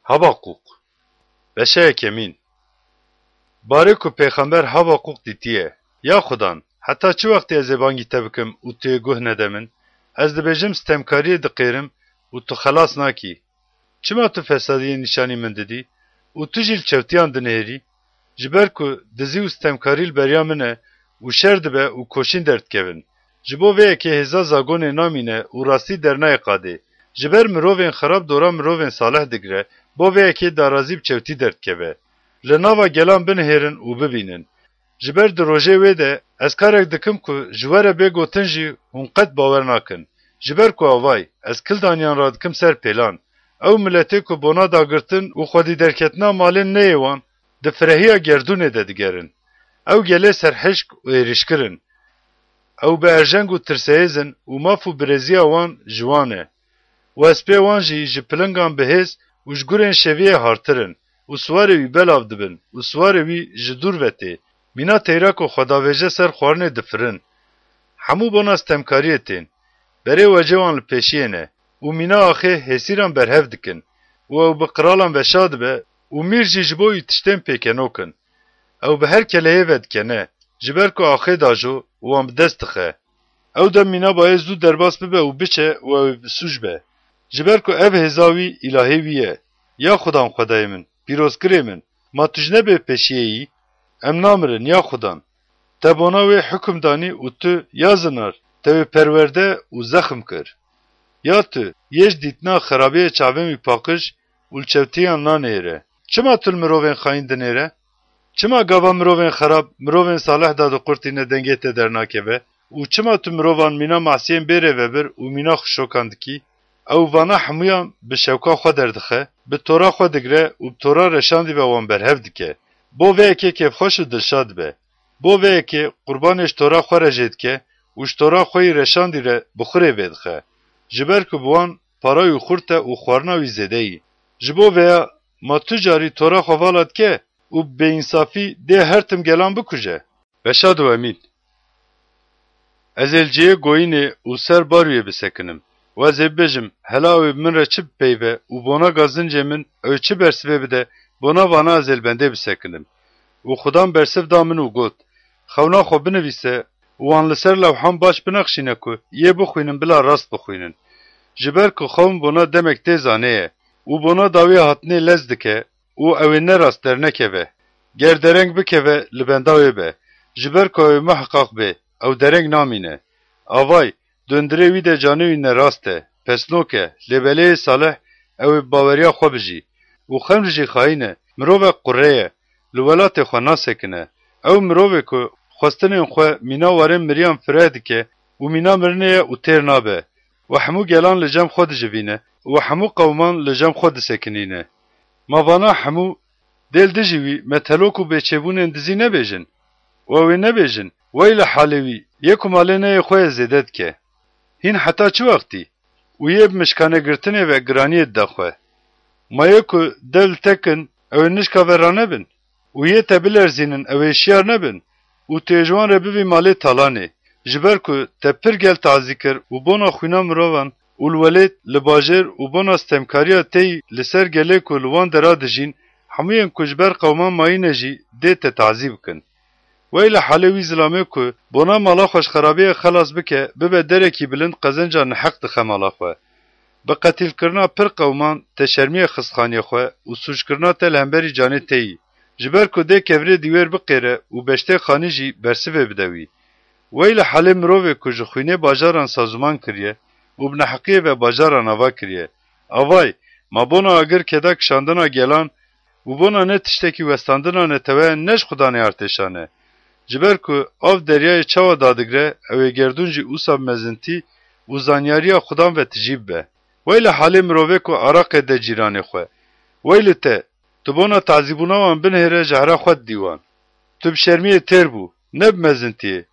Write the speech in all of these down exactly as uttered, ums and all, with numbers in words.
Habaqûq. Beşa yekemîn. Barê ku Pêxember Habaqûq dîtiye. Ya Xudan, heta çi wextê ez ê bangî te bikim û tu yê guh nede min? Ez dibêjim, stemkariyê diqêrim û tu xelas nakî. Çima tu fesadiyê nîşanî min didî û tu jî li çewtiyan dinihêrî? Ji ber ku dizî û stemkarî li beriya min e û şer dibe û koşîn derdikevin. Ji bo vê yekê hêza zagonê namîne û rastî dernayê qadê. Ji ber mirovên xerab dora mirovên salih digire, bo vê yekê darazî bi çewtî derdikeve. Li nava gelan binihêrin û bibînin. Ji ber di rojê wê de ez karek dikim ku ji we re bê gotin jî hûn qet bawer nakin. Ji ber ku avay, ez kildaniyan radikim ser pêlan. Ew miletê ku bona dagirtin û xwedî derketina malên neyê wan di firehiya gerdûnê de digerin. Ew gelê serhişk û êrîşkir in. Ew bi erjeng û tirsehêz in û maf û birêziya wan ji wan e. Û hespê wan jî ji pilingan bi hêz û ji gurên şeviyê hartir in û siwarê wî belav dibin û siwarê wî ji dûr ve tê. Mîna teyra ku xwe davêje ser xwarinê difirin. Hemû bona stemkariyê tên. Berê wecê wan li pêşiyê ne û mîna axê hêsîran berhev dikin û ew bi qiralan veşa dibe û mîr jî ji bo wî tiştên pêkenok in. Ew bi her keleyê vedikene, ji ber ku axê dajo û wan bi dest dixe. Ew dem mîna bayê zû derbas bibe û biçe û ew ê bi sûc be. Ji ber ku ev hêza wî îlahê wî ye. Ya Xudan Xwedayê min, pîrozkirê min, ma tu ji nebê pêşiyê yî? Em namirin, ya Xudan. Te bona wê hukm danî û tu, ya zinar, te wê perwerde û zexm kir. Ya tu, yê ji dîtina xerabiyê çavên wî paqij û li çewtiyan nanêre. Çima tu li mirovên xayîn dinêre? Çima gava mirovên xerab, mirovên salih dadiqurtîne dengê te dernakeve û çima tu mirovan mîna masiyên bê rêvebir û mîna xwe şokan dikî? Ew vana hemûyan bi şewka xwe derdixe, bi tora xwe digire û bi tora reşandî ve wan berhev dike. Bo vê yekê kêfxweş û dilşad dibe. Bo vê yekê qurbanê ji tora xwe re jê dike û ji tora xwe yî reşandî re bi xwe rê vêdixe. Ji ber ku bi wan para wî xurt e û xwarina wî zêde yî. Ji bo veya ma tu carî tora xwe vala dike û bi bêînsafî dê her tim gelan bikuje? Beşa duyemîn. Ez ê li cihê goyînê û ser barûyê bisekinim û ez ê bibêjim, hela ew ê bi min re çi bipeyve û bona gazincê min ew ê çi bersivê bide, bona vana ez ê li bendê bisekinim. Û Xudan bersiv da min û got, xewna xwe binivîse û wan li ser lewhan baş binexşîne ku yê bixwînin bila rast bixwînin. Ji ber ku xewn bona demek tê zanê ye û bona dawiya hatinê lez dike, û ew ê ne rast dernekeve. Ger dereng bikeve, li benda wê be. Ji ber ku ew ê miheqaq bê, ew dereng namîne. Avay, dundirê wî de canê wî ne rast e, pesnok e, lê belê yê salih ew ê bi baweriya xwe bijî. Û xemr jî xayîn e, mirovek qurre ye, li welatê xwe nasekine. Ew mirovê ku xwestinên xwe mîna warên miriyan fireh dike û mîna mirinê ye û têr nabe. Û hemû gelan li cem xwe dijivîne û hemû qewman li cem xwe disekinîne. Ma vana hemû dê li dijî wî metelok û bêçêbûnên dizî nebêjin? Û ew ê nebêjin, wey li halê wî, yê ku malê neyê xwe yê zêde dike. Hîn heta çi wextî? Û yê bi mişkanegirtinê ve giraniyê dida xwe. Ma yê ku dev li te kin, ew ê nişka ve ranebin? Û yê te bilerzînin, ew ê şiyar nebin? Û tu yê ji wan re bibî malê talanê. Ji ber ku te pir gel tazî kir û bona xwîna mirovan û li welêt, li bajêr û bona stemkariya te yî li ser gelê ku li wan dera dijîn, hemûyên ku ji ber qewman mayîne jî dê te tazî bikin. Wey li halê wî zilamê ku bona mala xwe ji xerabiyê xelas bike, bibe derekî bilind qezenca neheq dixe mala xwe. Bi qetîlkirina pir qewman te şermiyê xist xaniyê xwe û sûckirina te li hemberî canê te yî. Ji ber ku dê kevirê dîwêr biqêre û beştê xanî jî bersivê bide wî. Wey li halê mirovê ku ji xwînê bajaran sazûman kiriye û bi neheqiyê ve bajaran ava kiriye. Avay, ma bona agir keda kişandina gelan û bona ne tiştekî westandina neteweyan ne ji Xudanê artêşan e. Ji ber ku av deryayê çawa dadigre, ew ê gerdûn jî ûsa bi mezintî û zanyariya Xudan ve tijî bibe. Wey li halê mirovê ku araqê de cîranê xwe. Wey li te, tu bona tazîbûna wan binihêre jehra xwe didî wan. Tu bi şermiyê têr bû, ne bi mezintiyê.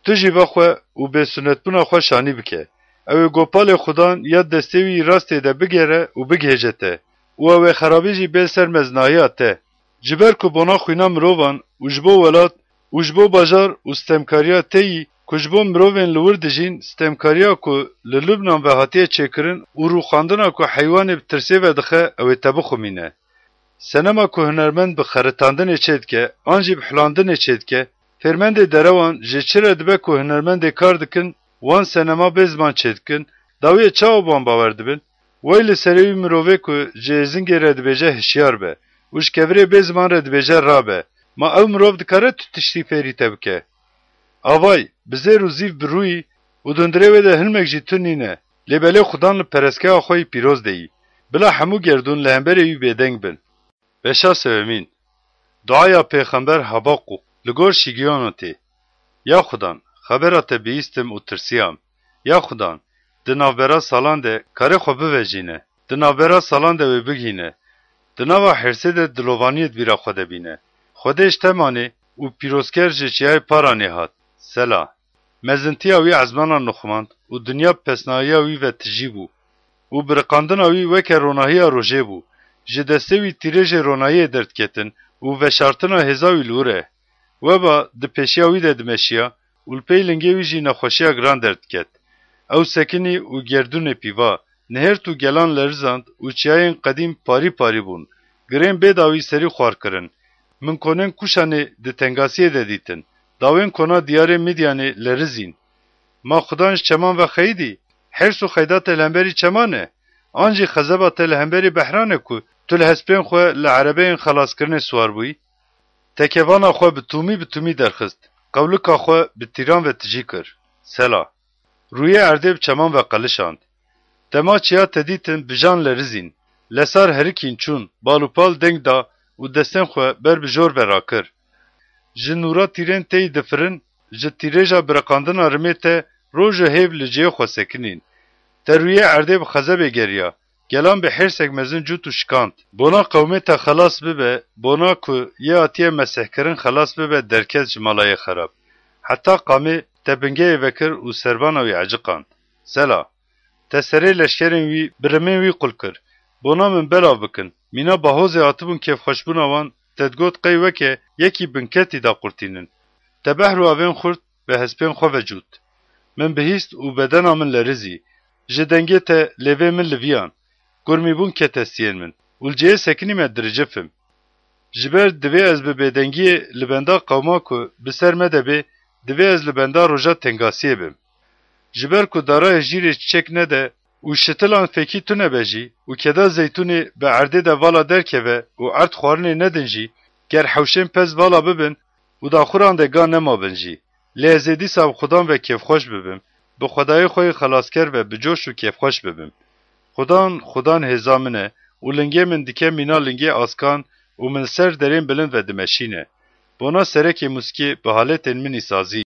Tu jî vexwe û bêsunetbûna xwe şanî bike. Ew ê gopalê Xudan ya destê wî yî rastê de bigere û bigihêje te û ew ê xerabî jî bê li ser meznahiya te. Ji ber ku bona xwîna mirovan û ji bo welat û ji bo bajar û stemkariya te yî ku ji bo mirovên li wir dijîn, stemkariya ku li Lubnan ve hatiye çêkirin û rûxandina ku heywanê bi tirsê ve dixe, ew ê te bixumîne. Senema ku hunermend bi xeritandinê çêdike, an jî bi hulandinê çêdike, fêrmendê derewan ji çi re dibe ku hunermendê kar dikin, wan senema bê ziman çêdikin, dawiyê çawa bi wan bawer dibin? Wey li serê wî mirovê ku ji êzingê re dibêje hişyar be û ji kevirê bê ziman re dibêje rabe, ma ew mirov dikare tu tiştî fêrî te bike? Avay, bi zêr û zîv bi rûyî û di hundirê wê de hilmek jî tune nîne, lê belê Xudan li perestgeha xwe yî pîroz de yî. Bila hemû gerdûn li hemberê wî bêdeng bin. Beşa sêwemîn. Duaya Pêxember Habaqûq li gor Şîgiyonotê. Ya Xudan, xebera te bihîstim û tirsiyam. Ya Xudan, di navbera salan de karê xwe bivejîne, di navbera salan de wê bigihîne. Di nava hêrsê de dilovaniyê di bîra xwe de bîne. Xwedê ji te manê û pîrozker ji çiyayê Paranê hat. Sela. Mezintiya wî ezmana nixumand û dinya bi pesnahiya wî ve tijî bû û biriqandina wî weke ronahiya rojê bû. Ji destê wî tîrêjê ronahiyê derdiketin û veşartina hêza wî li wir e. Weba di pêşiya wî de dimeşiya û li pey lingê wî jî nexweşiya giran derdiket. Ew sekinî û gerdûnê pîva, nihêrt û gelan lerizand û çiyayên qedîm parî parî bûn. Girên bê dawî serî xwar kirin. Min konên Kûşanê di tengasiyê de dîtin. Dawên kona diyarê Midyanê lerizîn. Ma Xudan ji çeman ve xeyidî? Hêrs û xeyda te li hemberî çeman e? An jî xezeba te li hemberî behran e ku tu li hespên xwe li erebeyên xelaskirinê siwar bûyî? Te kevana xwe bi tûmî bi tûmî derxist, qewlika xwe bi tîran ve tijî kir. Sela. Rûyê erdê bi çeman ve qelişand. Dema çiya te dîtin bijan lerizîn. Lesar herikîn çûn, bal û pal deng da û destên xwe ber bi jor ve rakir. Ji nûra tîrên teyî difirin, ji tîrêja biriqandina rimê te roj û hêv li cihê xwe sekinîn. Te rûyê erdê bi xezebê geriya, gelan bi hêrsek mezin cût û şikand. Bona qewmê te xelas bibe, bona ku yê hatiye mesihkirin xelas bibe derket ji mala yê xerab. Heta qamê te bingehê vekir û serbana wî eciqand. Sela. Te serê leşkerên wî bi rimên wî qul kir. Bona min belav bikin. Mîna bahozê hatibûn kêfxweşbûna wan, te digot qey weke yekî binketî daqurtînin. Te behr û avên xurt bi hespên xwe ve cût. Min bihîst û bedena min lerizî. Ji dengê te lêvê min liviyan. Kurmîbûn kete stiyên min û li cihê sekinî me diricifim. Ji ber divê ez bi bêdengiyê li benda qewma ku bi ser me de bê, divê ez li benda roja tengasiyê bim. Ji ber ku dara hejîrê çiçek nede û şitilan fêkî tune be jî û keda zeytûnê bi erdê de vala derkeve û erd xwarinê nedin jî, ger hewşên pez vala bibin û daxuran de ga nemabin jî, lê ez ê dîsa bi Xudan ve kêfxweş bibim, bi Xwedayê xwe yê xelasker ve bi coş û kêfxweş bibim. Xudan, Xudan hêza min e û lingê min dike mîna lingê askan û min li ser derên bilind ve dimeşîne. Bona serekê mûsikê bi haletên min î sazî.